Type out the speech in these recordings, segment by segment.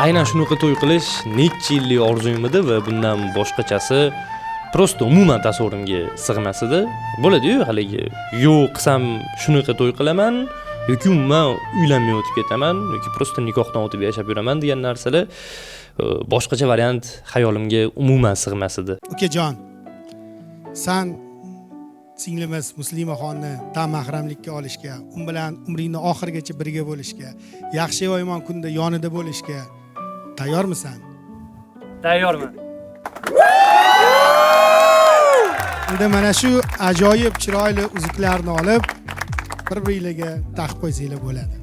Aynan shunaqa to'y qilish necha yillik orzum edi va bundan boshqachasi просто umuman tasavvurimga sig'mas edi. Bo'ladi-yu, haligi yo'q qilsam shunaqa to'y qilaman yoki umuman uylanmay o'tib ketaman yoki просто nikohdan o'tib yashab yuraman degan narsalar boshqacha variant xayolimga umuman sig'mas edi. Ukajon, san singlimiz Muslimaxonni tam mahramlikka olishga, u bilan umringni oxirigacha birga bo'lishga, yaxshi va yomon kunda yonida bo'lishga tayyormisan? Tayyorman. Endi mana shu ajoyib chiroyli uzuklarni olib bir-biringlarga taqib qo'ysanglar bo'ladi.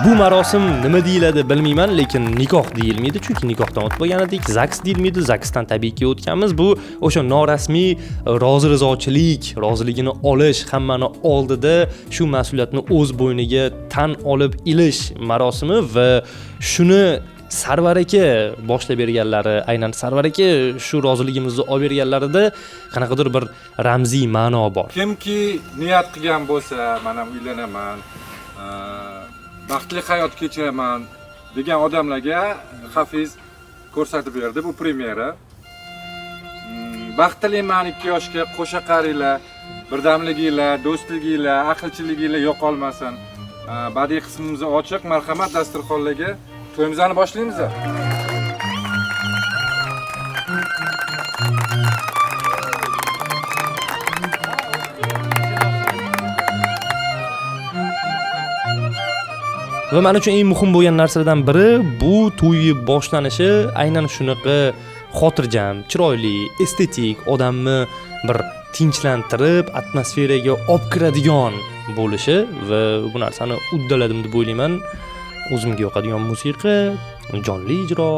Bu marosim nima deyiladi bilmayman, lekin nikoh deyilmaydi, chunki nikohdan o'tib bo'lgan edik. ZAGS deyilmaydi, ZAGSdan tabiiyki o'tganmiz. Bu o'sha norasmiy rozi-rizochilik, roziligini olish, hammani oldida shu mas'uliyatni o'z bo'yniga tan olib ilish marosimi va shuni Sarvar aka boshlab berganlari, aynan Sarvar aka shu roziligimizni olib berganlarida qanaqadir bir ramziy ma'no bor. Kimki niyat qilgan bo'lsa, men ham uylanaman, baxtli hayot kechiraman degan odamlarga Hafiz ko'rsatib berdi bu premyera. Baxtliman 2 yoshga qo'sha qaringlar, birdamliginglar, do'stliginglar, aqlchiliginglar yo'qolmasin. Badiiy qismimiz ochiq, marhamat dasturxonlarga. To'yimizni boshlaymiz. Va men uchun eng muhim bo'lgan narsalardan biri bu to'yi boshlanishi aynan shunaqa xotirjam, chiroyli, estetik, odamni bir tinchlantirib, atmosferaga olib kiradigan bo'lishi va bu narsani uddaladim deb o'ylayman. O'zimga yoqadigan musiqa, jonli ijro,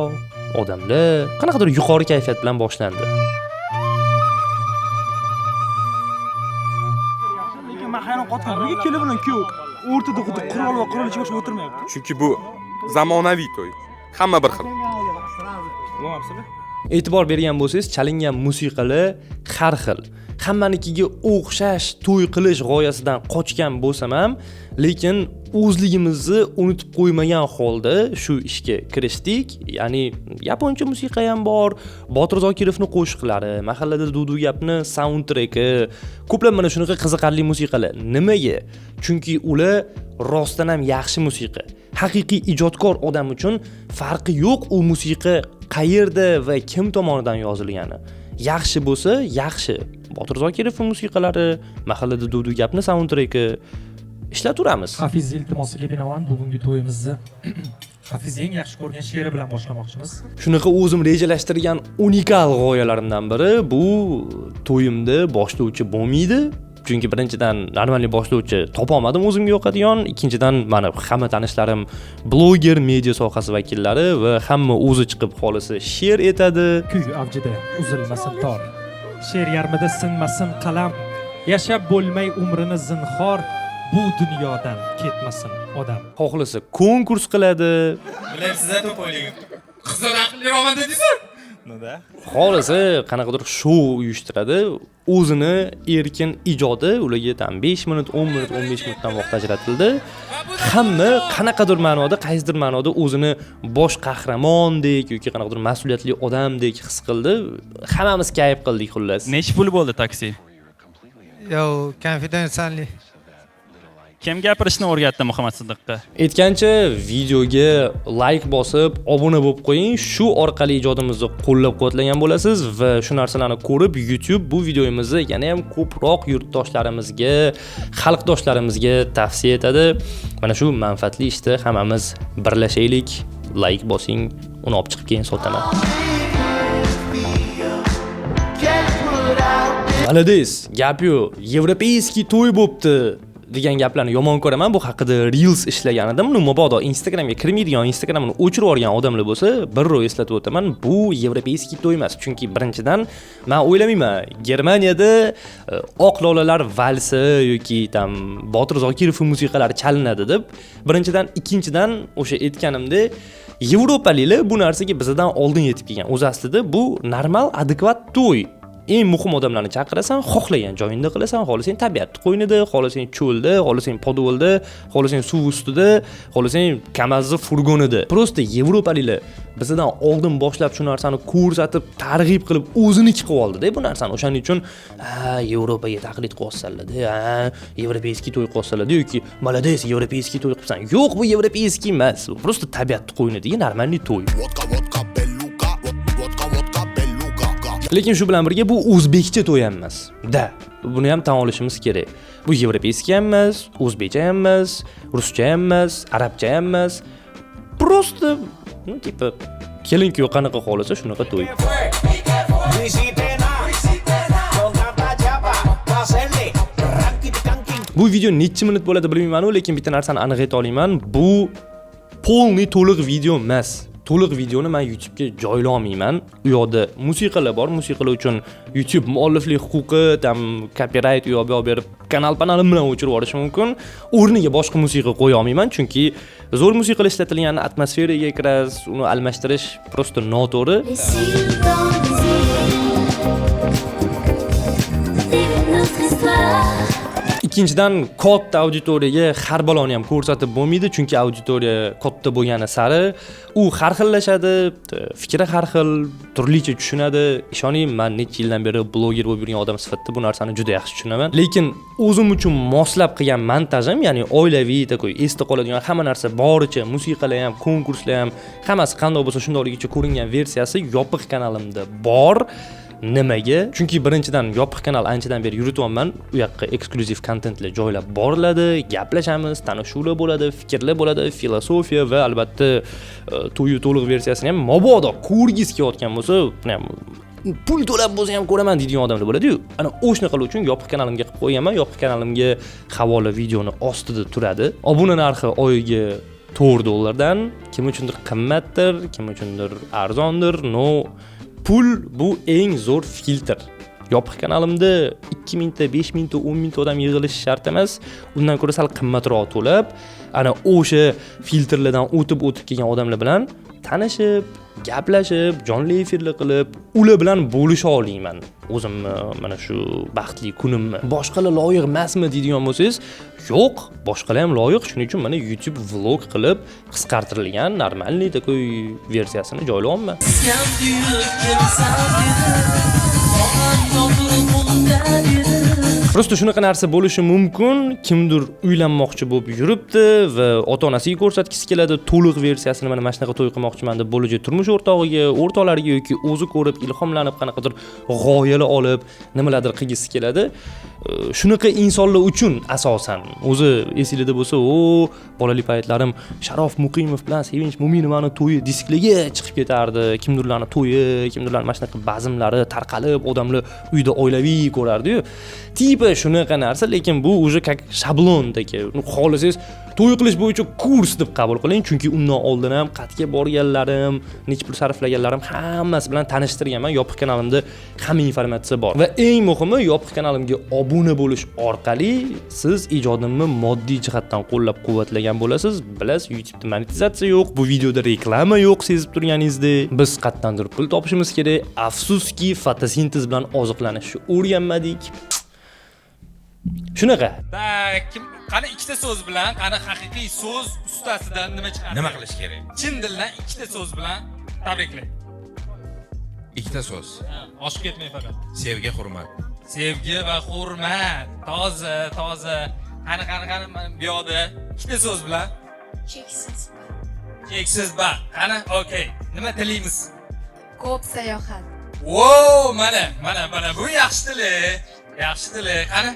odamlar qanaqadir yuqori kayfiyat bilan boshlandi. Lekin men hayron qoldim. Nega kelib bilan kuyov o'rtada xuddi qurol va qurolcha o'xshab o'tirmayapti? Chunki bu zamonaviy to'y. Hamma bir xil. E'tibor bergan bo'lsangiz, chalingan musiqalar har xil. Hammanikiga o'xshash to'y qilish g'oyasidan qochgan bo'lsam ham, lekin o'zligimizni unutib qo'ymagan holda shu ishga kirishdik. Ya'ni yaponcha musiqa ham bor, Botir Zokirovning qo'shiqlari, mahallada Dudu gapni soundtreki, ko'plab mana shunaqa qiziqarli musiqalar. Nimaga? Chunki ular rostdan ham yaxshi musiqa. Haqiqiy ijodkor odam uchun farqi yo'q u musiqa qayerda va kim tomonidan yozilgani. Yaxshi bo'lsa, yaxshi. Botir Zokirovning musiqalari, mahallada Dudu gapni soundtreki ishlataveramiz. Hafiz iltimosiga binoan bugungi to'yimizni Hafiz eng yaxshi ko'rgan she'ri bilan boshlamoqchimiz. Shunaqa o'zim rejalashtirgan unikal g'oyalarimdan biri bu to'yimda boshlovchi bo'lmaydi. Chunki birinchidan нормальный boshlovchi topolmadim o'zimga yoqadigan, ikkinchidan mani hamma tanishlarim bloger, media sohasi vakillari va hamma o'zi chiqib xohlasa she'r aytadi. Kuy avjida uzilmasin tor. She'r yarmida sinmasin qalam. Yashab bo'lmay umrini zinhor, bu dunyodan ketmasin odam. Xohlasa konkurs qiladi. Bilamsiz-a to'polligim. Qizlar aqlli dedingiz-a? Ну да. Xohlasa qanaqadir shou uyushtiradi. O'zini erkin ijodi, ularga tam 5 minut, 10 minut, 15 minutdan vaqt ajratildi. Hamma qanaqadir ma'noda, qaysidir ma'noda o'zini bosh qahramondek yoki qanaqadir mas'uliyatli odamdek his qildi. Hammamiz kayf qildik xullas. Nechi pul bo'ldi taksi? Yo, конфиденциальный. Kim gapirishni o'rgatdi Muhammad Siddiqqa? Aytgancha, videoga like bosib, obuna bo'lib qo'ying. Shu orqali ijodimizni qo'llab-quvvatlagan bo'lasiz va shu narsalarni ko'rib YouTube bu videomizni yana ham ko'proq yurtdoshlarimizga, xalqdoshlarimizga tavsiya etadi. Mana shu manfaatli ishda hammamiz birlashaylik. Like bosing, uni olib chiqib keyin sotaman. Молодец, gap yo'q. Европейский to'y bo'pti degan gaplarni yomon ko'raman. Bu haqida Reels ishlagan edim. Ну, mabodo Instagramga kirmaydigan, Instagramini o'chirib yuborgan odamlar bo'lsa, birrov eslatib o'taman, bu европейский to'y emas. Chunki birinchidan men o'ylamayman, Germaniyada oq lolalar valsi yoki tam Botir Zokirov musiqalari chalinadi deb. Birinchidan, ikkinchidan o'sha aytganimdek, yevropaliklar bu narsaga bizdan oldin yetib kelgan. O'zi aslida bu normal, adekvat to'y. Eng muhim odamlarni chaqirasan, xohlagan joyingda qilasan, xohlasang tabiat qo'ynida, xohlasang cho'lda, xohlasang podvalda, xohlasang suv ustida, xohlasang Kamazzi furgonida. Просто yevropaliklar bizdan oldin boshlab shu narsani ko'rsatib, targ'ib qilib o'ziniki qilib oldi-da bu narsani. O'shaning uchun ha, Yevropaga taqlid qilyapsanlar-da, ha, европейский to'y qilyapsanlar-da yoki молодец, европейский to'y qilibsan. Yo'q, bu европейский emas. Bu просто tabiat qo'ynidagi нормальный to'y. Lekin shu bilan birga bu o'zbekcha to'y ham emas. Da, buni ham tan olishimiz kerak. Bu европейский ham emas, o'zbekcha ham emas, ruscha ham emas, arabcha ham emas. Просто, ну, типа, kelin kuyov qanaqa xohlasa shunaqa to'y. Bu video necha minut bo'ladi bilmayman, lekin bitta narsani aniq ayta olaman. Bu полный to'liq video emas. To'liq videoni men YouTube'ga joyla olmayman. U yoqda musiqalar bor. Musiqalar uchun YouTube mualliflik huquqi, tam copyright u yoq bu yoq berib, kanal panalim bilan o'chirib yuborishi mumkin. O'rniga boshqa musiqa qo'ya olmayman, chunki zo'r musiqalar ishlatilgan atmosferaga kirasiz, uni almashtirish просто noto'g'ri. Ikkinchidan, katta auditoriyaga har baloni ham ko'rsatib bo'lmaydi, chunki auditoriya katta bo'lgani sari u har xillashadi, fikri har xil, turlicha tushunadi. Ishoning, men necha yildan beri bloger bo'lib yurgan odam sifatida bu narsani juda yaxshi tushunaman. Lekin o'zim uchun moslab qilgan montajim, ya'ni oilaviy, takoy esda qoladigan hamma narsa boricha, musiqalar ham, konkurslar ham, hammasi qanday bo'lsa shundoqligicha ko'ringan versiyasi yopiq kanalimda bor. Nimaga? Chunki birinchidan yopiq kanal anchadan beri yurityapman. U yoqqa eksklyuziv kontentlar joylab boriladi, gaplashamiz, tanishuvlar bo'ladi, fikrlar bo'ladi, filosofiya va albatta to'yu to'liq versiyasini ham mabodo ko'rgisi kelayotgan bo'lsa, pul to'lab bo'lsa ham ko'raman deydigan odamlar bo'ladi-yu. Ana o'shanaqalar uchun yopiq kanalimga qilib qo'yganman. Yopiq kanalimga havola videoni ostida turadi. Obuna narxi oyiga $4dan, kim uchundir qimmatdir, kim uchundir arzondir, no pul bu eng zo'r filtr. Yopiq kanalimda 2000 ta, 5000 ta, 10000 ta odam yig'ilishi shart emas. Undan ko'ra sal qimmatroq to'lab, ana o'sha filtrlardan o'tib-o'tib kelgan odamlar bilan tanishib, gaplashib, jonli efirlar qilib, ular bilan bo'lisha olmayman o'zimni mana shu baxtli kunimni. Boshqalar loyiq emasmi deydigan bo'lsangiz, yo'q, boshqalar ham loyiq. Shuning uchun mana YouTube vlog qilib qisqartirilgan normalniy takoy versiyasini joylayapman. Просто shunaqa narsa bo'lishi mumkin, kimdir uylanmoqchi bo'lib yuribdi va ota-onasiga ko'rsatgisi keladi, to'liq versiyasini mana shunaqa to'y qilmoqchiman deb bo'lajak turmush o'rtog'iga, o'rtoqlariga yoki o'zi ko'rib ilhomlanib qanaqadir g'oyalar olib nimalardir qilgisi keladi. Shunaqa insonlar uchun asosan. O'zi esinglarda bo'lsa, o bolalik paytlarim Sharof Muqimov bilan Sevinch Mo'minovani to'yi diskligi chiqib ketardi. Kimdirlarning to'yi, kimdirlarning mana shunaqa bazmlari tarqalib, odamlar uyda oilaviy ko'rardi-yu. Типа shunaqa narsa, lekin bu уже как shablondagi. Xohlasangiz to'y qilish bo'yicha kurs deb qabul qiling, chunki undan oldin ham qatga borganlarim, necha pul sarflaganlarim hammasi bilan tanishtirganman. Yopiq kanalimda hamma informatsiya bor. Va eng muhimi, yopiq kanalimga obuna bo'lish orqali siz ijodimni moddiy jihatdan qo'llab-quvvatlagan bo'lasiz. Bilasiz, YouTube'da monetizatsiya yo'q, bu videoda reklama yo'q, sezib turganingizdek. Biz qayerdandir pul topishimiz kerak. Afsuski, fotosintez bilan oziqlanishni o'rganmadik. Shunaqa. Kim qani ikkita so'z bilan, qani haqiqiy so'z ustasidan nima chiqadi? Nima qilish kerak? Chin dildan ikkita so'z bilan tabriklang. Ikkita so'z. Oshib ketmang faqat. Sevgi, hurmat. Sevgi va hurmat. Toza, toza. Qani, qani, qani bu yoqda ikkita so'z bilan. Cheksiz baxt. Cheksiz baxt. Qani, okey. Nima tilaymiz? Ko'p sayohat. Wow, mana, mana, mana bu yaxshi tilak. Yaxshi tilak. Qani?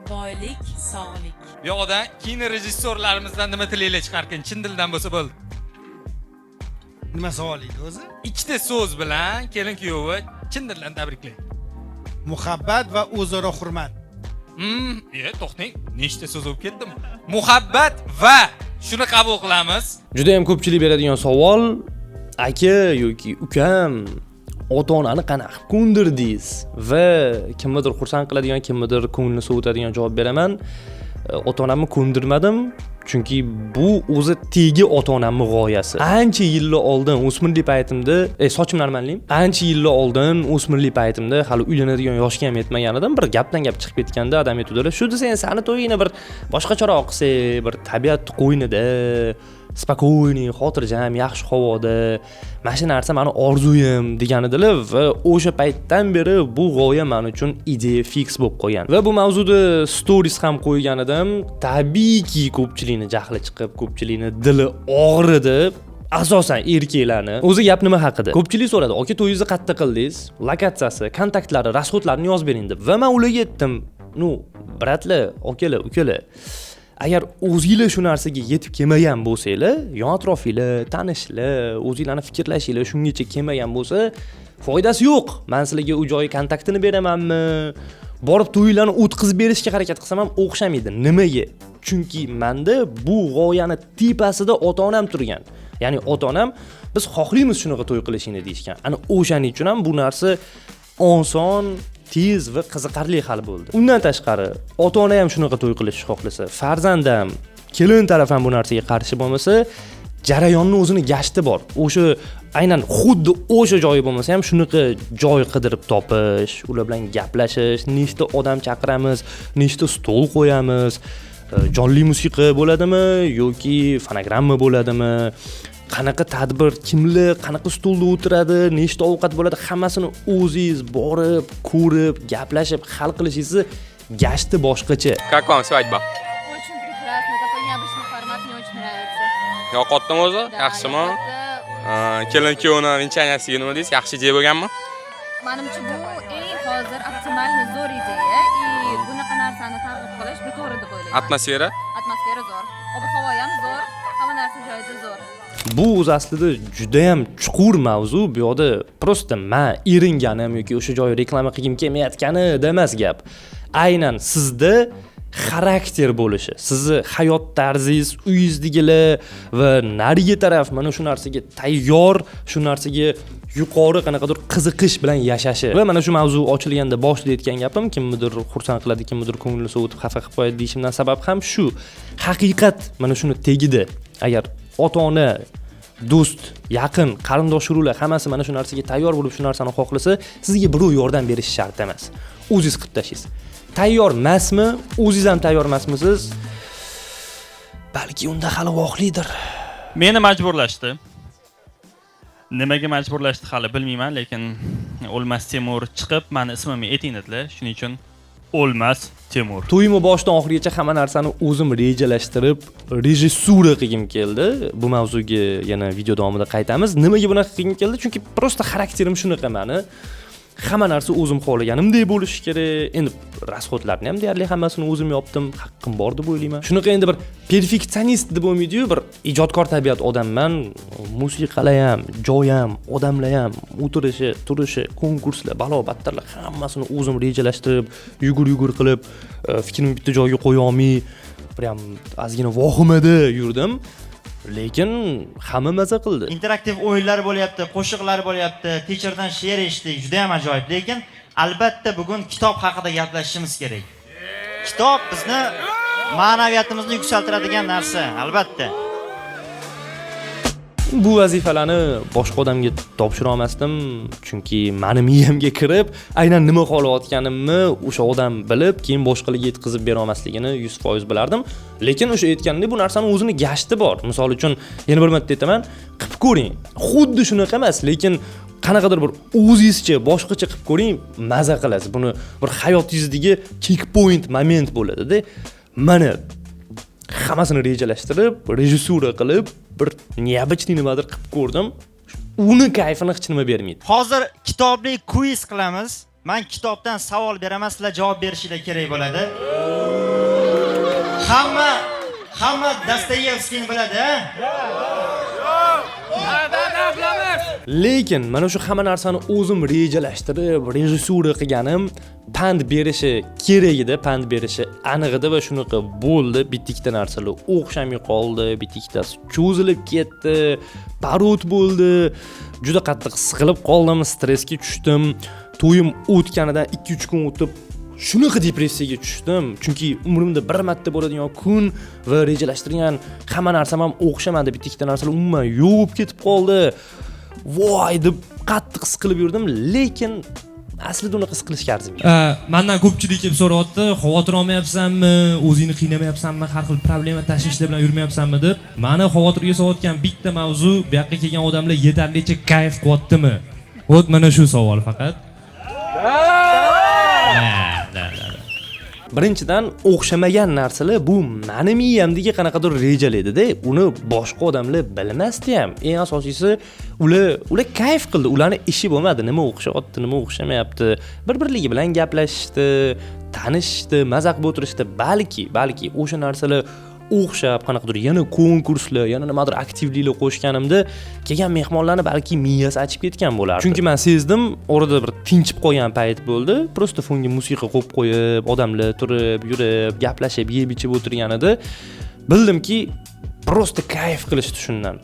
Boylik, sog'lik. Bu yoqdan kino rejissyorlarimizdan nima tilaklar chiqarkan? Chin dildan bo'lsa bo'ldi. Nima savol edi o'zi? Ikkita so'z bilan kelin kuyovi chin dildan tabriklang. Muhabbat va o'zaro hurmat. To'xtang, nechta so'z bo'lib ketdim? Muhabbat va shuni qabul qilamiz. Juda ham ko'pchilik beradigan savol, aka yoki ukam ota-onani qanaqa qilib ko'ndirdingiz? Va kimnidir xursand qiladigan, kimnidir ko'nglini sovutadigan javob beraman. Ota-onamni ko'ndirmadim, chunki bu o'zi tegi ota-onamning g'oyasi. Ancha yillar oldin o'smirlik paytimda, sochim normalmi? Ancha yillar oldin o'smirlik paytimda hali uylanadigan yoshga ham yetmagan edim. Bir gapdan gap chiqib ketganda adam aytuvdilar, shu desang sani to'yingni bir boshqacharoq qilsak, bir tabiat qo'ynida, spokойный, xotirjam, yaxshi havoda, mana shu narsa meni orzuyim degan edilar va o'sha paytdan beri bu g'oya men uchun ideya fix bo'lib qolgan. Va bu mavzuda stories ham qo'ygan edim. Tabiiyki ko'pchilikni jahli chiqib, ko'pchilikni dili og'ridi. Asosan erkaklarni. O'zi gap nima haqida? Ko'pchilik so'radi, "Aka, to'yingizni qayerda qildingiz? Lokatsiyasi, kontaktlari, rasxodlarini yozib bering" deb. Va men ularga aytdim, "Ну, bratlar, akalar, ukalar, agar o'zinglar shu narsaga yetib kelmagan bo'lsanglar, yon atrofinglar, tanishlar, o'zinglarni fikrlashinglar shungacha kelmagan bo'lsa, foydasi yo'q. Men sizlarga u joyi kontaktini beramanmi? Borib to'ylarni o'tkazib berishga harakat qilsam ham o'xshamaydi. Nimaga? Chunki menda bu g'oyani tepasida ota-onam turgan. Ya'ni ota-onam biz xohlaymiz shunaqa to'y qilishingni deyishgan. Ana o'shaning uchun ham bu narsa oson, tez va qiziqarli hal bo'ldi. Undan tashqari, ota-ona ham shunaqa to'y qilishni xohlasa, farzand ham, kelin taraf ham bu narsaga qarshi bo'lmasa, jarayonni o'zini gashti bor. O'sha aynan xuddi o'sha joyi bo'lmasa ham shunaqa joy qidirib topish, ular bilan gaplashish, nechta odam chaqiramiz, nechta stol qo'yamiz, jonli musiqa bo'ladimi yoki fonogramma bo'ladimi, qanaqa tadbir, kimlar qanaqa stolda o'tiradi, nechta ovqat bo'ladi, hammasini o'zingiz borib, ko'rib, gaplashib hal qilishingizni gashti boshqacha. Как вам свадьба? Очень прекрасно, такой необычный формат мне очень нравится. Yoqyaptimi o'zi? Yaxshimi? Kelin kuyovni венчания siga nima deysiz? Yaxshi ideya bo'lganmi? Manimcha bu eng hozir оптимальный zo'r ideya и bunaqa narsani targ'ib qilish bu to'g'ri deb o'ylayman. Atmosfera? Atmosfera zo'r. Ob-havo ham zo'r, hamma narsa joyida zo'r. Bu o'zi aslida juda ham chuqur mavzu. Bu yoqda просто men eringanim yoki o'sha joyi reklama qilgim kelmayotgani emas gap. Aynan sizda xarakter bo'lishi, sizni hayot tarzingiz, uyingizdagilar va narigi taraf mana shu narsaga tayyor, shu narsaga yuqori qanaqadir qiziqish bilan yashashi. Va mana shu mavzu ochilganda boshida aytgan gapim, kimnidir xursand qiladi, kimnidir ko'nglini sovutib xafa qilib qo'yadi deyishimdan sabab ham shu. Haqiqat mana shuni tegida. Agar ota-ona, do'st, yaqin, qarindosh urug'lar hammasi mana shu narsaga tayyor bo'lib shu narsani xohlasa, sizga birov yordam berishi shart emas. O'zingiz qilib tashlaysiz. Tayyor emasmi? O'zingiz ham tayyor emasmisiz? Balki unda hali vaqtlidir. Meni majburlashdi. Nimaga majburlashdi hali bilmayman, lekin O'lmas Temur chiqib meni ismimni ayting dedilar. Shuning uchun O'lmas Temur. To'yimni boshidan oxirigacha hamma narsani o'zim rejalashtirib, rejissura qilgim keldi. Bu mavzuga yana video davomida qaytamiz. Nimaga bunaqa qilgim keldi? Chunki просто xarakterim shunaqa meni. Hamma narsa o'zim xohlaganimdek bo'lishi kerak. Endi rasxodlarni ham deyarli hammasini o'zim yopdim, haqqim bor deb o'ylayman. Shunaqa endi bir perfeksionist deb bo'lmaydi-yu, bir ijodkor tabiat odamman. Musiqalar ham, joy ham, odamlar ham, o'tirishi, turishi, konkurslar, balo-battarlar hammasini o'zim rejalashtirib, yugur-yugur qilib, fikrimni bitta joyga qo'ya olmay, prям ozgina vohimada yurdim. Lekin hamma maza qildi. Interaktiv o'yinlar bo'lyapti, qo'shiqlar bo'lyapti, teacherdan she'r eshitdik, juda ham ajoyib. Lekin albatta bugun kitob haqida gaplashishimiz kerak. Kitob bizni ma'naviyatimizni yuksaltiradigan narsa, albatta. Bu vazifalarni boshqa odamga topshira olmasdim, chunki meni miyamga kirib, aynan nima xohlayotganimni o'sha odam bilib, keyin boshqalarga yetkazib bera olmasligini 100% bilardim. Lekin o'sha aytganimdek, bu narsani o'zini gashti bor. Misol uchun, yana bir marta aytaman, qilib ko'ring. Xuddi shunaqa emas, lekin qanaqadir bir o'zingizcha boshqacha qilib ko'ring, maza qilasiz. Buni bir hayotingizdagi checkpoint moment bo'ladi-da. Mana hammasini rejalashtirib, rejissura qilib, bir необычный nimadir qilib ko'rdim. Uni kayfini hech nima bermaydi. Hozir kitobli quiz qilamiz. Men kitobdan savol beraman, sizlar javob berishinglar kerak bo'ladi. Hamma Dostoyevskiyni biladi, ha? Lekin mana shu hamma narsani o'zim rejalashtirib, rejissura qilganim pand berishi kerak edi, pand berishi aniq edi va shunaqa bo'ldi. Bitta-ikkita narsalar o'xshamay qoldi, bitta-ikkitasi cho'zilib ketdi, parod bo'ldi. Juda qattiq siqilib qoldim, stressga tushdim. To'yim o'tganidan 2-3 kun o'tib shunaqa depressiyaga tushdim, chunki umrimda bir marta bo'ladigan kun va rejalashtirgan hamma narsam ham o'xshamadi, bitta-ikkita narsalar umuman yo'q bo'lib ketib qoldi. Voy deb qattiq siqilib yurdim, lekin aslida unaqa siqilishga arzimaydi. Mendan ko'pchilik kelib so'rayapti, xavotir olmayapsanmi, o'zingni qiynamayapsanmi, har xil problema tashvishlar bilan yurmayapsanmi deb. Meni xavotirga solayotgan bitta mavzu, bu yoqqa kelgan odamlar yetarlicha kayf qilyaptimi? Вот mana shu savol faqat. Birinchidan, o'xshamagan narsalar bu meni miyamdagi qanaqadir rejalar edi-da, uni boshqa odamlar bilmasdi ham. Eng asosiysi, ular kayf qildi, ularni ishi bo'lmadi, nima o'xshayapti, nima o'xshamayapti. Bir-birligi bilan gaplashishdi, tanishishdi, maza qilib o'tirishdi. Balki o'sha narsalar o'xshab qanaqadir yana konkurslar, yana nimadir aktivliklar qo'shganimda kelgan mehmonlarni balki miyasi achib ketgan bo'lardi. Chunki men sezdim, orada bir tinchib qolgan payt bo'ldi. Prosta fonga musiqa qo'yib qo'yib, odamlar turib, yurib, gaplashib, yeb ichib o'tirganida bildimki, prosta kayf qilishdi shundan.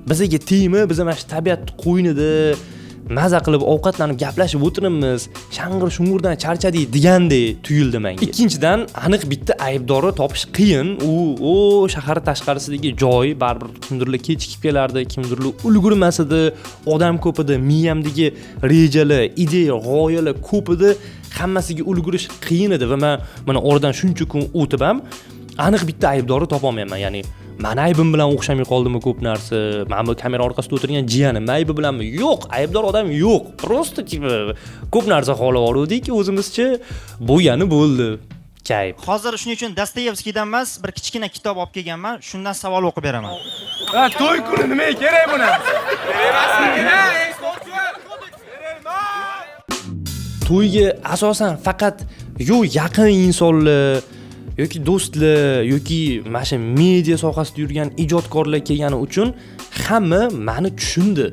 Bizga tegmi, biz mana shu tabiat qo'ynida maza qilib ovqatlanib gaplashib o'tiribmiz, shang'ir shung'urdan charchadik degandek tuyuldi menga. Ikkinchidan, aniq bitta aybdorni topish qiyin. U shahar tashqarisidagi joy, baribir kimdirlar kechikib kelardi, kimdirlar ulgurmas edi, odam ko'p edi, miyamdagi rejalar, ideya, g'oyalar ko'p edi, hammasiga ulgurish qiyin edi va men mana oradan shuncha kun o'tib ham aniq bitta aybdorni topa olmayman. Ya'ni meni aybim bilan o'xshamay qoldimi ko'p narsa, mana bu kamera orqasida o'tirgan jiyanim aybi bilanmi? Yo'q, aybdor odam yo'q. Prosta tipa ko'p narsa xohlab oluvdik, o'zimizcha bo'lgani bo'ldi. Kayf. Hozir shuning uchun Dostoyevskiydan emas, bir kichkina kitob olib kelganman, shundan savol o'qib beraman. Ha, to'y kuni nimaga kerak bu narsa? To'yga asosan faqat yo yaqin insonlar yoki do'stlar yoki mana shu media sohasida yurgan ijodkorlar kelgani uchun hamma meni tushundi.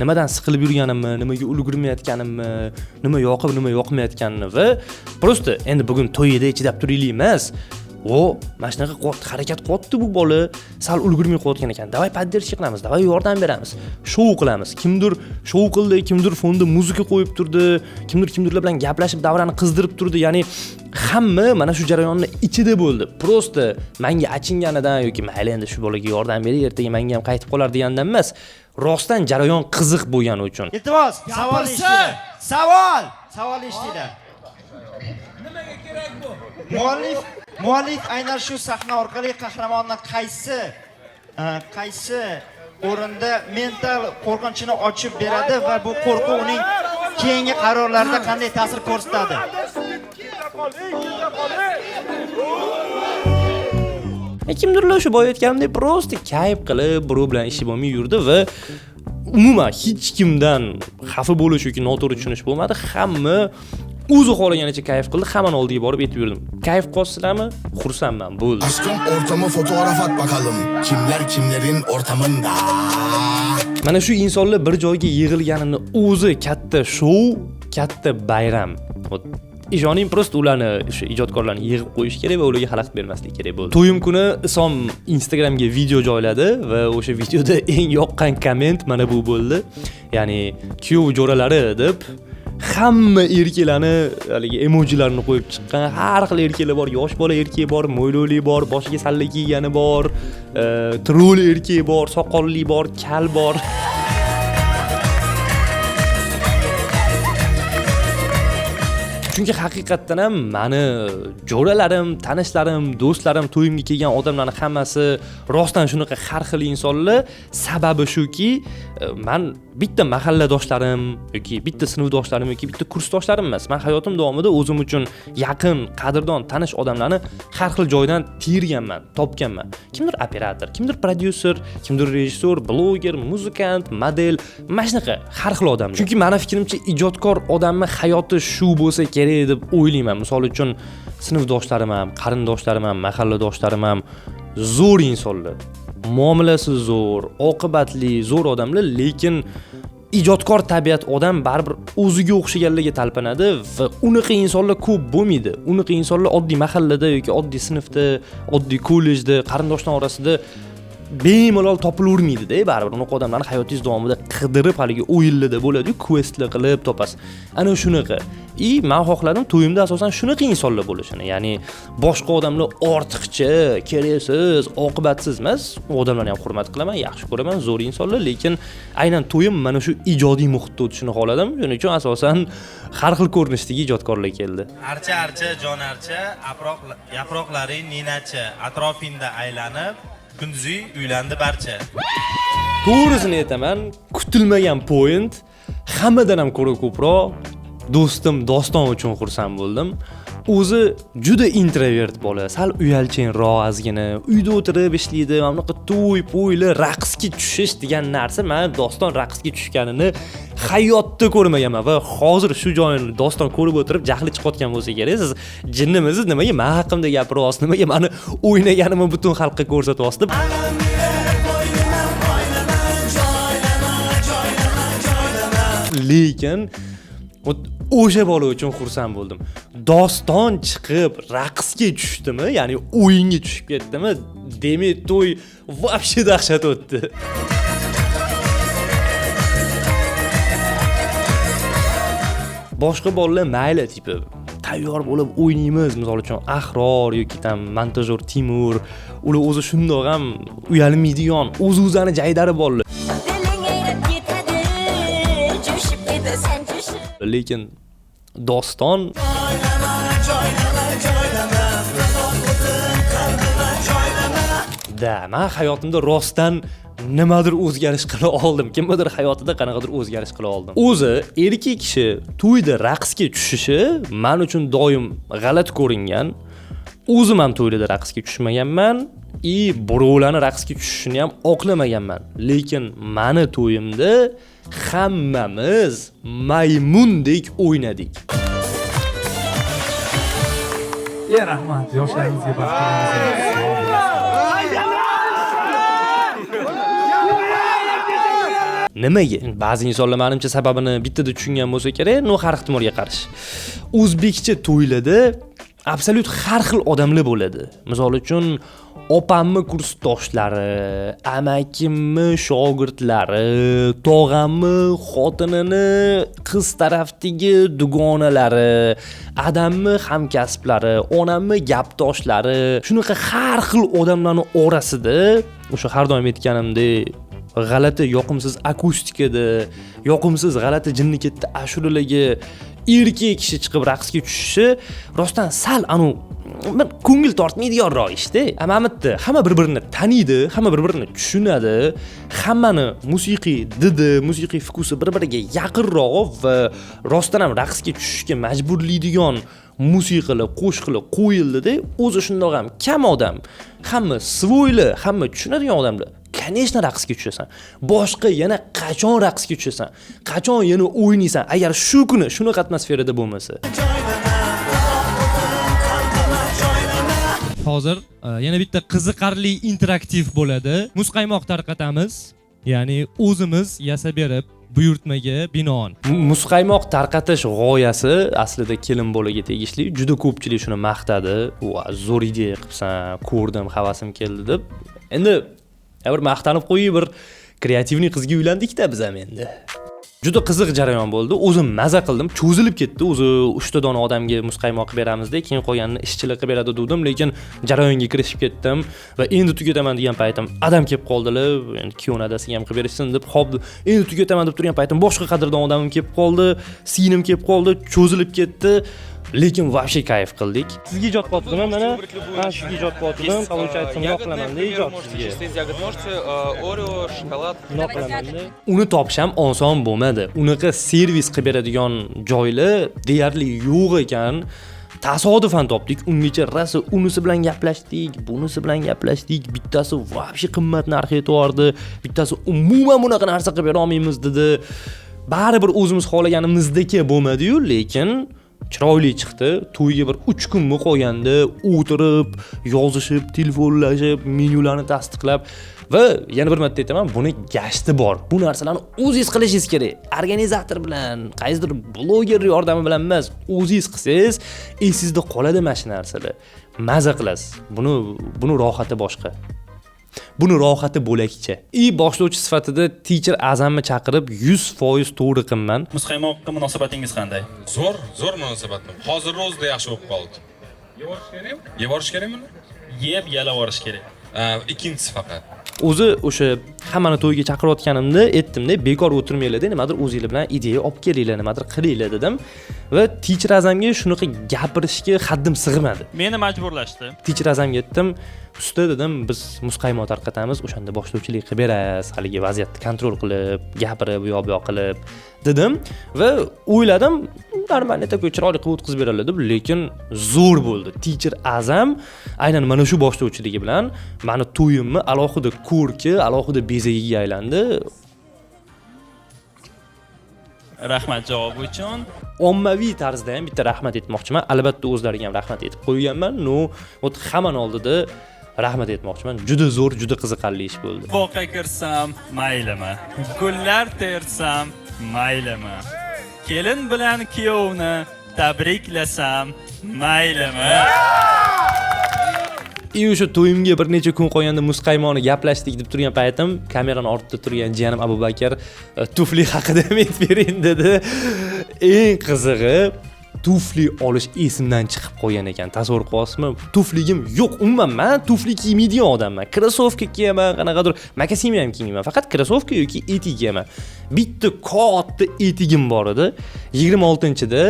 Nimadan siqilib yurganimni, nimaga ulgurmayotganimni, nima yoqib, nima yoqmayotganini va prosta endi bugun to'yida chidab turaylik emas. O, mana shunaqa harakat qilyapti bu bola, sal ulgurmay qo'yotgan ekan. Davay podдержка qilamiz, davay yordam beramiz. Shou qilamiz. Kimdir shou qildi, kimdir fonda muzika qo'yib turdi, kimdir kimdirlar bilan gaplashib davrani qizdirib turdi. Ya'ni hamma mana shu jarayonni ichida bo'ldi. Prosta menga achinganidan yoki mayli endi shu bolaga yordam beray, ertaga menga ham qaytib qolar degandan emas. Rostdan jarayon qiziq bo'lgani uchun. Iltimos, savol eshitinglar. Savol, savol eshitinglar. Nimaga kerak bu? Muallif aynan shu sahna orqali qahramonni qaysi o'rinda mental qo'rqinchini ochib beradi va bu qo'rquv uning keyingi qarorlarida qanday ta'sir ko'rsatadi? Kimdirlar shu boya aytganimdek prosta kayf qilib, birov bilan ishi bo'lmay yurdi va Umuman hech kimdan xafa bo'lish yoki noto'g'ri tushunish bo'lmadi. Hamma o'zi xohlaganicha kayf qildi, hammani oldiga borib aytib yurdim. Kayf qolsizlarmi? Xursandman, bo'ldi. Aşkım ortama fotoğraf at bakalım. Kimler kimlerin ortamında. Mana shu insonlar bir joyga yig'ilganini o'zi katta shou, katta bayram. Ishoning, prosta ularni, o'sha ijodkorlarni yig'ib qo'yish kerak va ularga xalaqit bermaslik kerak bo'ldi. To'yim kuni Isom Instagramga video joyladi va o'sha videoda eng yoqqan komment mana bu bo'ldi. Ya'ni kuyov jo'ralari deb hamma erkaklarni haligi emojilarni qo'yib chiqqan. Har xil erkaklar bor, yosh bola erkak bor, mo'ylovli bor, boshiga salla kiygani bor, troll erkak bor, soqolli bor, kal bor. Chunki haqiqatdan ham mani jo'ralarim, tanishlarim, do'stlarim, to'yimga kelgan odamlarning hammasi rostdan shunaqa har xil insonlar. Sababi shuki, men bitta mahalladoshlarim yoki bitta sinfdoshlarim yoki bitta kursdoshlarim emas. Men hayotim davomida o'zim uchun yaqin, qadrdon, tanish odamlarni har xil joydan terganman, topganman. Kimdir operator, kimdir prodyuser, kimdir rejissor, bloger, muzikant, model, mana shunaqa har xil odamlar. Chunki meni fikrimcha ijodkor odamning hayoti shu bo'lsa kerak deb o'ylayman. Misol uchun sinfdoshlarim ham, qarindoshlarim ham, mahalladoshlarim ham zo'r insonlar. Muomalasi zo'r, oqibatli, zo'r odamlar, lekin ijodkor tabiat odam baribir o'ziga o'xshaganlarga talpinadi va unaqa insonlar ko'p bo'lmaydi. Unaqa insonlar oddiy mahallada yoki oddiy sinfda, oddiy kollejda, qarindoshlar orasida bemalol topilavermaydi-da. Baribir unaqa odamlarni hayotingiz davomida qidirib, haligi o'yinlarda bo'ladi-yu, questlar qilib topasiz. Ana shunaqa. Men xohladim to'yimda asosan shunaqa insonlar bo'lishini. Ya'ni boshqa odamlar ortiqcha, keraksiz, oqibatsiz emas. U odamlarni ham hurmat qilaman, yaxshi ko'raman, zo'r insonlar, lekin aynan to'yim mana shu ijodiy muhitda o'tishini xohladim. Shuning uchun asosan har xil ko'rinishdagi ijodkorlar keldi. Archa archa jon archa, yaproqlaring ninachi, atrofingda aylanib kunduzi uylandi barcha. To'g'risini aytaman, kutilmagan point, hammadan ham ko'ra ko'proq do'stim Doston uchun xursand bo'ldim. O'zi juda introvert bola, sal uyalchanroq ozgina, uyda o'tirib ishlaydi, mana bunaqa to'y, po'ylar, raqsga tushish degan narsa, men Doston raqsga tushganini hayotda ko'rmaganman va hozir shu joyini Doston ko'rib o'tirib jahli chiqayotgan bo'lsa kerak. Siz jinnimisiz, nimaga men haqimda gapiryapsiz, nimaga meni o'ynaganimni butun xalqqa ko'rsatyapsiz deb. Lekin o'sha bola uchun xursand bo'ldim. Doston chiqib raqsga tushdimi, ya'ni o'yinga tushib ketdimi, demak to'y вообще dahshat o'tdi. Boshqa bolalar mayli, tipi tayyor bo'lib o'ynaymiz, misol uchun Ahror yoki tam montajyor Timur, ular o'zi shundoq ham uyalmaydigan, o'z-o'zini jaydari bolalar. Lekin Doston da, men hayotimda rostdan nimadir o'zgarish qila oldim. Kimnidir hayotida qanaqadir o'zgarish qila oldim. O'zi erkak kishi to'yda raqsga tushishi men uchun doim g'alati ko'ringan. O'zim ham to'yda raqsga tushmaganman, birovlarni raqsga tushishini ham oqlamaganman. Lekin meni to'yimda hammamiz maymundek o'ynadik. Ya rahmat, yoshlarimizga baxt tilaymiz. Nimaga? Ba'zi insonlar menimcha sababini bittada tushungan bo'lsa kerak, no har ehtimolga qarshi. O'zbekcha to'ylarda absolyut har xil odamlar bo'ladi. Misol uchun opamni kursdoshlari, amakimni shogirdlari, tog'amni xotinini qiz tarafdagi dugonalari, adamni hamkasblari, onamni gapdoshlari, shunaqa har xil odamlarning orasida o'sha har doim aytganimdek g'alati yoqimsiz akustikada, yoqimsiz g'alati jinni ketdi ashulalarga erkak kishi chiqib raqsga tushishi rostdan sal anu ko'ngil tortmaydiganroq ishda. Mana bu yerda hamma bir-birini taniydi, hamma bir-birini tushunadi, hammani musiqiy didi, musiqiy fukusi bir-biriga yaqinroq va rostdan ham raqsga tushishga majburlaydigan musiqalar, qo'shiqlar qo'yildi-da, o'zi shundoq ham kam odam, hamma svoyli, hamma tushunadigan odamlar. Конечно, raqsga tushasan. Boshqa yana qachon raqsga tushasan? Qachon yana o'ynaysan agar shu kuni shunaqa atmosferada bo'lmasa? Hozir yana bitta qiziqarli interaktiv bo'ladi. Muzqaymoq tarqatamiz. Ya'ni o'zimiz yasab berib buyurtmaga binoan. Muzqaymoq tarqatish g'oyasi aslida kelin bolaga tegishli. Juda ko'pchilik shuni maqtadi. Va zo'r ideya qilibsan, ko'rdim, havasim keldi deb. Endi bir maqtanib qo'yib, bir kreativniy qizga uylandik-da biz ham endi. Juda qiziq jarayon bo'ldi. O'zim maza qildim, cho'zilib ketdi. O'zi 3 ta dona odamga muzqaymoq qilib beramizda, keyin qolganini ishchilik qilib beradi dedim, lekin jarayonga kirishib ketdim va endi tugataman degan paytim adam kelib qoldilar. Endi kuyovni adasiga ham qilib berishsin deb, xo'p, endi tugataman deb turgan paytim boshqa qadrdon odamim kelib qoldi, singlim kelib qoldi, cho'zilib ketdi. Lekin вообще kayf qildik. Sizga ijod qilyaptim mana. Men sizga ijod qilyaptim, получается, bundoq qilaman-da ijod sizga. Oreo, shokolad. Bundoq qilaman-da. Uni topish ham oson bo'lmadi. Unaqa servis qilib beradigan joylar deyarli yo'q ekan. Tasodifan topdik. Ungacha rosa unisi bilan gaplashdik, bunisi bilan gaplashdik. Bittasi вообще qimmat narx aytvordi, bittasi umuman bunaqa narsa qilib bera olmaymiz dedi. Baribir o'zimiz xohlaganimizdek bo'lmadi-yu, lekin chiroyli chiqdi. To'yga bir 3 kunmi qolganda o'tirib, yozishib, telefonlashib, menyularni tasdiqlab va yana bir marta aytaman, buni gashti bor. Bu narsalarni o'zingiz qilishingiz kerak. Organizator bilan, qaysidir bloger yordami bilan emas, o'zingiz qilsangiz, esingizda qoladi mana shu narsalar. Maza qilasiz. Buni rohati boshqa. Buni rohati bo'lakcha. Boshlovchi sifatida teacher Azamni chaqirib 100% to'g'ri qilman. Muzqaymoqqa munosabatingiz qanday? Zo'r, zo'r munosabatim. Hozir o'zida yaxshi bo'lib qoldi. Yeborish kerakmi? Yeborish kerakmi? Yeb yalavorish kerak. Ikkinchisi faqat. O'zi o'sha hammani to'yga chaqirayotganimda aytdim-da, bekor o'tirmanglar, nimadir o'zinglar bilan ideya olib kelinglar, nimadir qilinglar dedim. Va teacher Azamga shunaqa gapirishga haddim sig'madi. Meni majburlashdi. Teacher Azamga aytdim, usta dedim, biz muzqaymoq tarqatamiz, o'shanda boshlovchilik qilib berasiz, haligi vaziyatni kontrol qilib, gapirib, u yoq bu yoq qilib dedim va o'yladim, нормально такой chiroyli qilib o'tkazib beradilar deb, lekin zo'r bo'ldi. Teacher Azam aynan mana shu boshlovchiligi bilan meni to'yimni alohida ko'rki, alohida bezagiga aylandi. Rahmat javob uchun. Ommaviy tarzda ham bitta rahmat aytmoqchiman. Albatta o'zlariga ham rahmat aytib qo'yganman. No, вот hammani oldida rahmat aytmoqchiman. Juda zo'r, juda qiziqarli ish bo'ldi. Boqqa kirsam, maylimi? Gullar tersam, maylimi? Kelin bilan kuyovni tabriklasam, maylimi? O'sha to'yimga bir necha kun qolganda muzqaymoqni gaplashdik deb turgan paytim kamerani ortida turgan jiyanim Abubakar tufli haqida ham aytib bering dedi. Eng qizig'i tufli olish esimdan chiqib qolgan ekan. Tasavvur qilyapsizmi? Tufligim yo'q umuman. Men tufli kiymaydigan odamman. Krossovka kiyaman, qanaqadir makasin ham kiymayman. Faqat krossovka yoki etik kiyaman. Bitta katta etigim bor edi. 26-da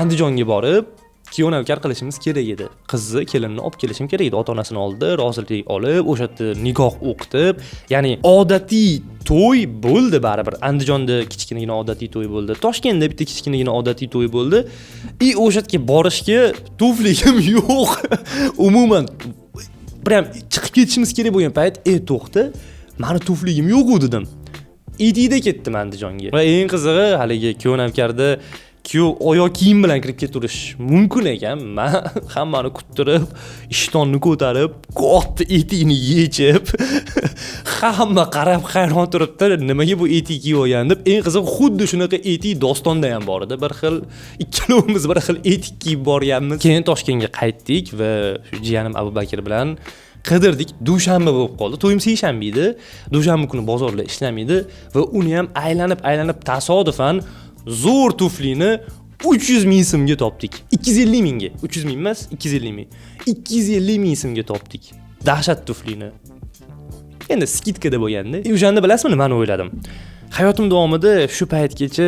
Andijonga borib kuyov navkar qilishimiz kerak edi. Qizni, kelinni olib kelishim kerak edi. Ota-onasini oldida rozilik olib, o'sha yerda nikoh o'qitib, ya'ni odatiy to'y bo'ldi baribir. Andijonda kichkinagina odatiy to'y bo'ldi. Toshkentda bitta kichkinagina odatiy to'y bo'ldi. O'sha yerga borishga tufligim yo'q. Umuman prям chiqib ketishimiz kerak bo'lgan payt, to'xta, meni tufligim yo'q-u dedim. Etikda ketdim Andijonga. Va eng qizig'i haligi kuyov navkarda kuyov oyoq kiyim bilan kirib ketaverish mumkin ekan. Men hammani kuttirib, ishtonni ko'tarib, katta etikni yechib, hamma qarab hayron turibdi, nimaga bu etik kiyib olgan deb. Eng qizig'i xuddi shunaqa etik dostonda ham bor edi. Bir xil ikkalovimiz bir xil etik kiyib borganmiz. Keyin Toshkentga qaytdik va shu jiyanim Abubakir bilan qidirdik. Dushanba bo'lib qoldi. To'yim seshanba edi. Dushanba kuni bozorlar ishlamaydi va uni ham aylanib tasodifan zo'r tuflini 300 ming so'mga topdik. 250 mingga. 300 ming emas, 250 ming. 250 ming so'mga topdik. Dahshat tuflini. Endi skidkada bo'lganda. O'shanda bilasizmi nimani o'yladim? Hayotim davomida shu paytgacha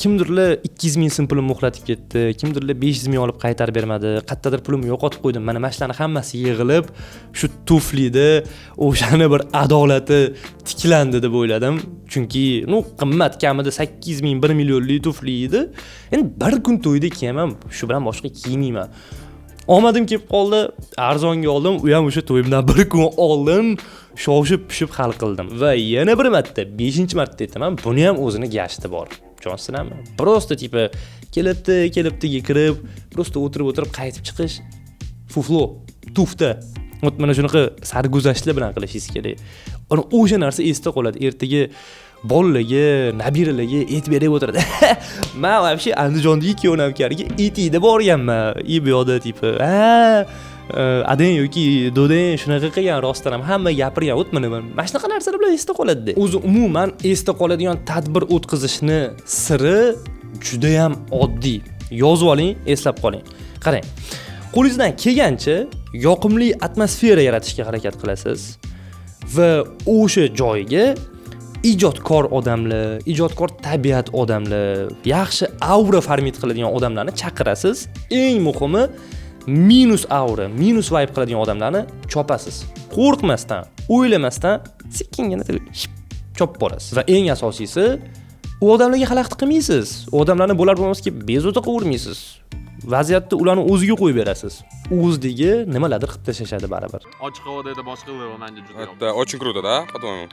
kimdirlar 200 ming so'm pulimni uxlatib ketdi, kimdirlar 500 ming olib qaytarib bermadi, qayerdadir pulimni yo'qotib qo'ydim. Mana shularning hammasi yig'ilib shu tuflida o'shani bir adolati tiklandi deb o'yladim. Chunki, qimmat, kamida 800 ming, 1 millionlik tufli edi. Endi bir kun to'yda kiyaman, shu bilan boshqa kiymayman. Omadim kelib qoldi, arzonga oldim. U ham o'sha to'yimdan bir kun oldin shoshib pishib hal qildim. Va yana bir marta, 5-marta aytaman, buni ham o'zini gashti bor. Tushunasizlarmi? Просто типа kelibdi, kelibdiga kirib, просто o'tirib-o'tirib qaytib chiqish фуфло, туфта. Вот mana shunaqa sarguzashtlar bilan qilishingiz kerak. Ana o'sha narsa esda qoladi. Ertaga bolalarga, nabiralarga aytib berib o'tiradi. Men вообще Andijondagi kuyovnamkariga etikda borganman. И bu yoqda типа, ha, adang yoki dodang shunaqa qilgan, rostdan ham hamma gapirgan. Вот mana shunaqa narsalar bilan esda qoladi. O'zi umuman esda qoladigan tadbir o'tkazishni siri juda ham oddiy. Yozib oling, eslab qoling. Qarang. Qo'lingizdan kelgancha yoqimli atmosfera yaratishga harakat qilasiz va o'sha joyga ijodkor odamlar, ijodkor tabiat odamlar, yaxshi aura formit qiladigan odamlarni chaqirasiz. Eng muhimi minus aura, minus vibe qiladigan odamlarni chopasiz. Qo'rqmasdan, o'ylamasdan sekingina chopib borasiz. Va eng asosiysi, u odamlarga xalaqit qilmaysiz. U odamlarni bo'lar bo'lmaski bezovta qilavermaysiz. Vaziyatni ularni o'ziga qo'yib berasiz. O'zdagi nimalardir qilib tashlashadi baribir. Ochiq havoda edi, boshqa menda juda yoqdi. Это очень круто, да, по-твоему?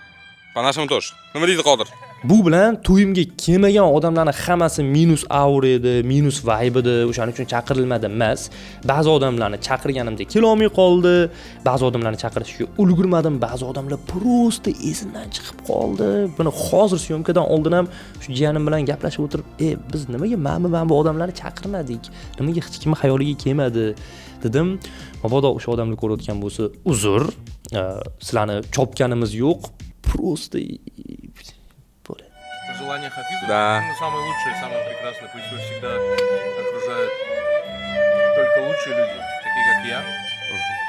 По-нашему тоже. Nima deydi Qodir? Bu bilan to'yimga kelmagan odamlarning hammasi minus aura edi, minus vibe edi, o'shaning uchun chaqirilmadi emas. Ba'zi odamlarni chaqirganimda kelolmay qoldi, ba'zi odamlarni chaqirishga ulgurmadim, ba'zi odamlar просто esimdan chiqib qoldi. Buni hozir syomkadan oldin ham shu jiyanim bilan gaplashib o'tirib, biz nimaga mana bu odamlarni chaqirmadik? Nimaga hech kim xayoliga kelmadi dedim. Mabodo o'sha odamlar ko'rayotgan bo'lsa, uzr, sizlarni chopganimiz yo'q. Просто Желание Хафиза, да. Ну, самое лучшее, самое прекрасное. Пусть его всегда окружают только лучшие люди, такие как я.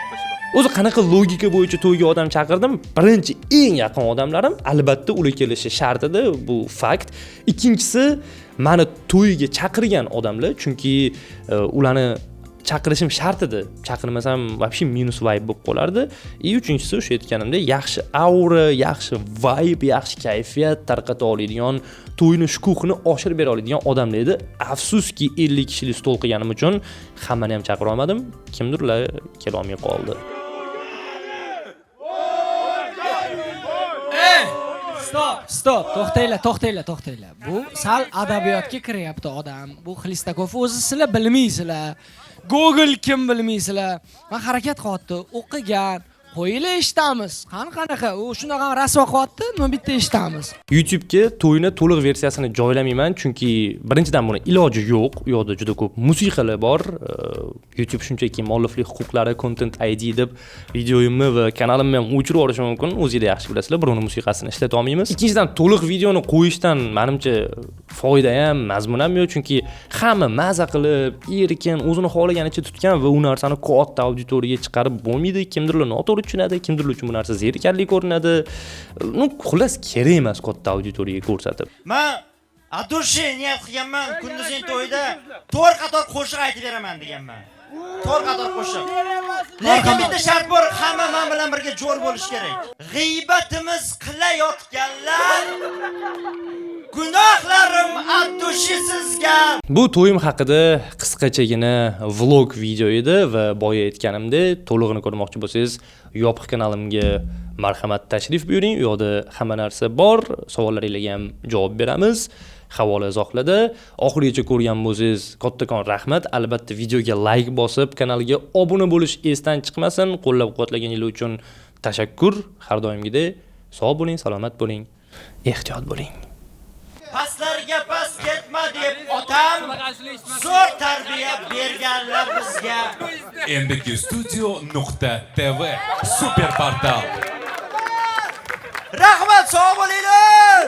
Спасибо. O'zi qanaqa logika bo'yicha to'yga odam chaqirdim? Birinchi eng yaqin odamlarim albatta ular kelishi shart edi, bu fakt. Ikkinchisi meni to'yga chaqirgan odamlar, chunki ularni chaqirishim shart edi. Chaqirmasam вообще minus vibe bo'lib qolardi. И uchinchisi o'sha aytganimdek, yaxshi aura, yaxshi vibe, yaxshi kayfiyat tarqata oladigan, to'yni shukuhini oshirib bera oladigan odamlar edi. Afsuski 50 kishilik stol qilganim uchun hammani ham chaqira olmadim. Kimdirlar kela olmay qoldi. Stop, stop, to'xtanglar, to'xtanglar, to'xtanglar. Bu sal adabiyotga kiryapti odam. Bu Xlistakov o'zi sizlar bilmaysizlar. Google kim bilmaysizlar. Men harakat qilyapti, o'qigan, qo'yinglar eshitamiz. Qani qanaqa? U shunaqa rasvo qilyapti, nima bitta eshitamiz. YouTube'ga to'yni to'liq versiyasini joylamayman, chunki birinchidan buni iloji yo'q. U yoqda juda ko'p musiqalar bor. YouTube shunchaki mualliflik huquqlari, Content ID deb videoyimni va kanalimni ham o'chirib yuborishi mumkin. O'zingizlar yaxshi bilasizlar, birovning musiqasini ishlata olmaymiz. Ikkinchidan, to'liq videoni qo'yishdan menimcha foyda ham, mazmun ham yo'q, chunki hamma maza qilib, erkin o'zini xohlaganicha tutgan va u narsani katta auditoriyaga chiqarib bo'lmaydi. Kimdirlar noto'g'ri tushunadi, kimdirlar uchun bu narsa zerikarli ko'rinadi. Ну, xullas kerak emas katta auditoriyaga ko'rsatib. Men adushi niyat qilganman, kunduzning to'yida 4 qator qo'shiq aytib beraman deganman. 4 qator qo'shiq. Lekin bitta shart bor, hamma men bilan birga jo'r bo'lish kerak. G'iybatimiz qilayotganlar, gunohlarim adushi sizga. Bu to'yim haqida qisqachagina vlog video edi va boya aytganimdek, to'lig'ini ko'rmoqchi bo'lsangiz, yopiq kanalimga marhamat tashrif buyuring. U yoqda hamma narsa bor, savollaringizga ham javob beramiz. Havola izohlarda. Oxirigacha ko'rgan bo'lsangiz, kattakon rahmat. Albatta videoga like bosib, kanalga obuna bo'lish esdan chiqmasin. Qo'llab-quvvatlaganingiz uchun tashakkur. Har doimgidek sog' bo'ling, salomat bo'ling, ehtiyot bo'ling. Pastlarga past ketma deb otam zo'r tarbiya berganlar bizga. ndqstudio.tv super portal. Rahmat, sog' bo'linglar.